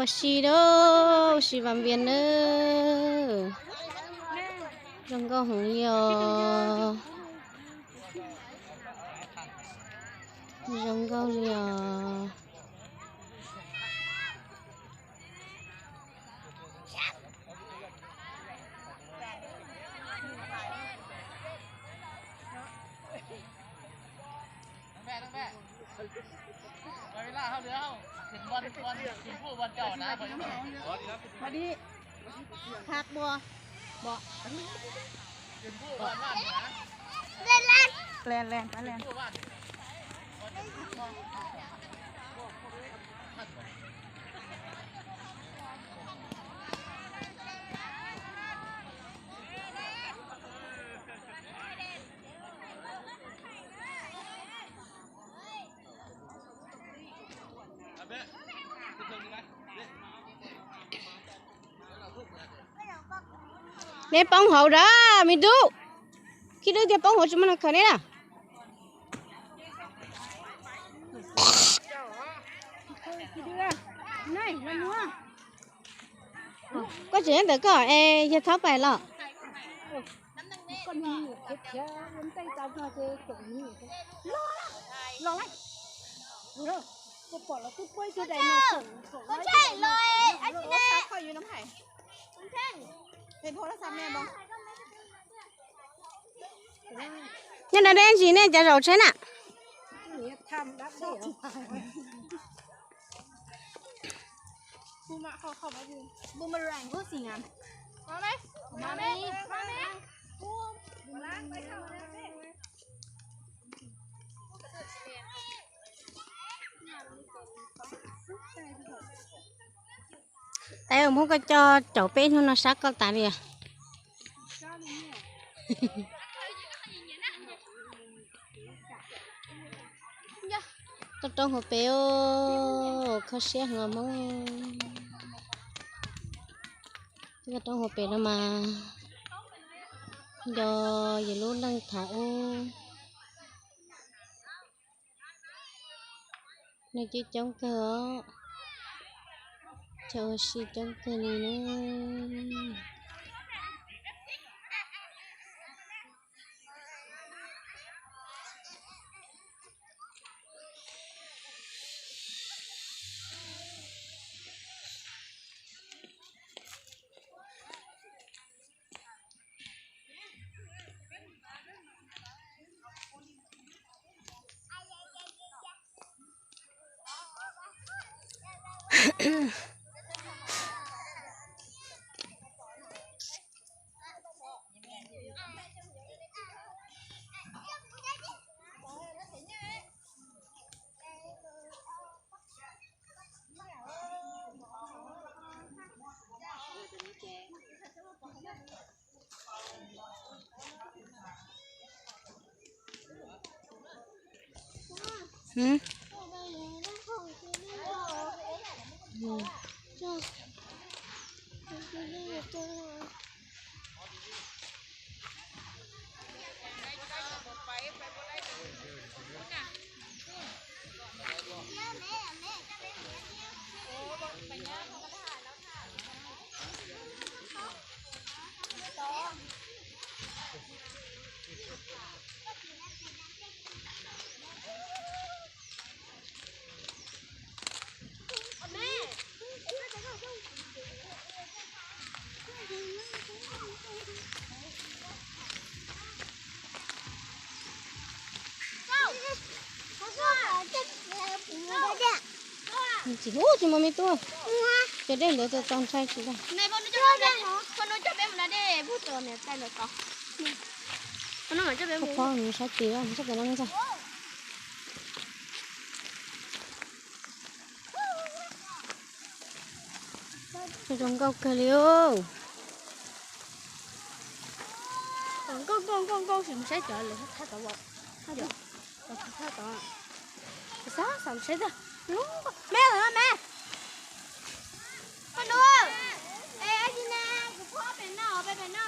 Ua si da, ua si vas npias na. Zoo nkauj heev li os. Zoo nkauj li os. Neb poob hauv da, me tub. Khib dub tiag, poob hauv tsis muaj neeg khaws neb na. Koj tseem nyob ntawm koj es yawg Thaub pais los? Nyob deb deb ntsis nej cas zaum tsheb na? Tais, muab koj coj caum peb hnub no sab koj tas li. Toj roob hauv pes, kho siab heev Hmoob. Toj roob hauv pes no mas nco yus lub neej thaum ub. Neeg coob coob kawg os, chaw ua si coob kawg li na. Tsis hu tsis muaj me tub, cov dej ntawd txaus ntshai tsis tau. Phob nws sab tid, sab tid no ntag. Zoo nkauj kawg li. Nkauj nkauj nkauj nkauj, sim mus saib cov lawv thaj tod, thaj tod. Xav xav saib tag, me me, koj nus, es kuv phob pem no, pem pem no.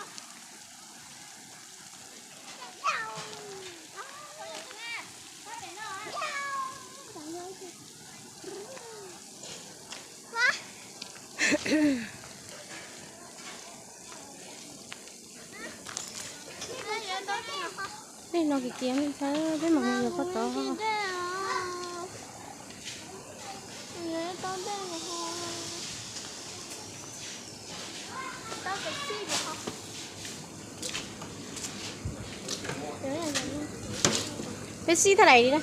Dej no kim kiag me ntxhais, peb mam mus yuav pov tod. Peb xib thaj lais li na?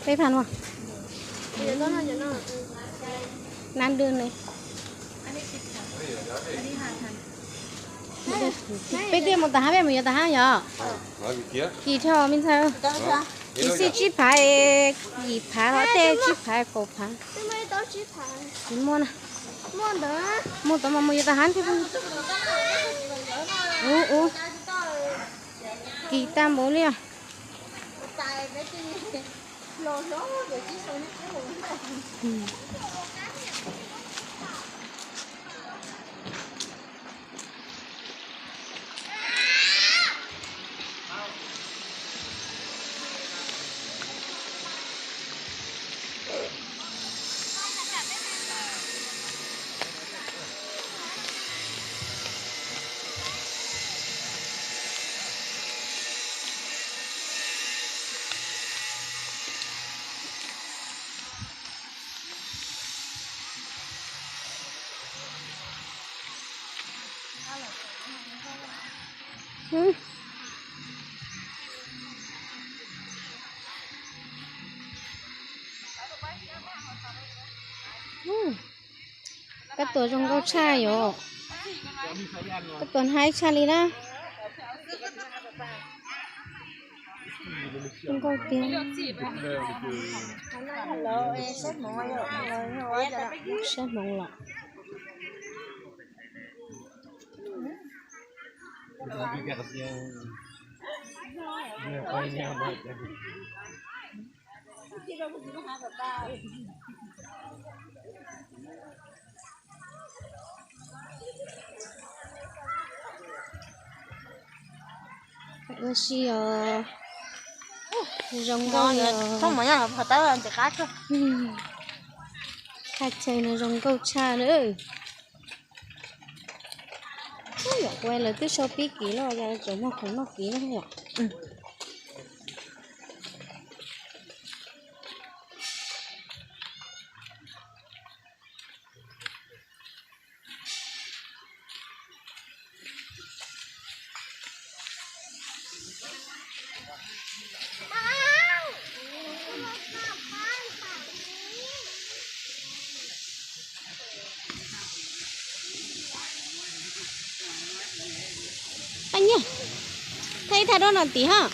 Peb phav ua. Nab dwb ne. Peb tiag mus tas hab, peb mus yuav tas hab yom. Kim dhau me ntxhais. Kim xib tsib phav, yim phav ho tej tsib phav kaum phav. Tsis muaj na. Muaj tod mas mus yuav tas hab thiab. Ub ub, kim tag npaum li os. Koj tuam zoo nkauj tshaj yom. Koj tuam haib tshaj li na. Zoo nkauj tiag. Saib hmoov los. Ua si os. Zoo nkauj os. Thaj chaw no zoo nkauj tshaj lawm. Ua lawv twb sau pib kiv los yog tseem muaj khoom noj kiv na yom. Nyiaj, thaij ib thaj duab no tim hab.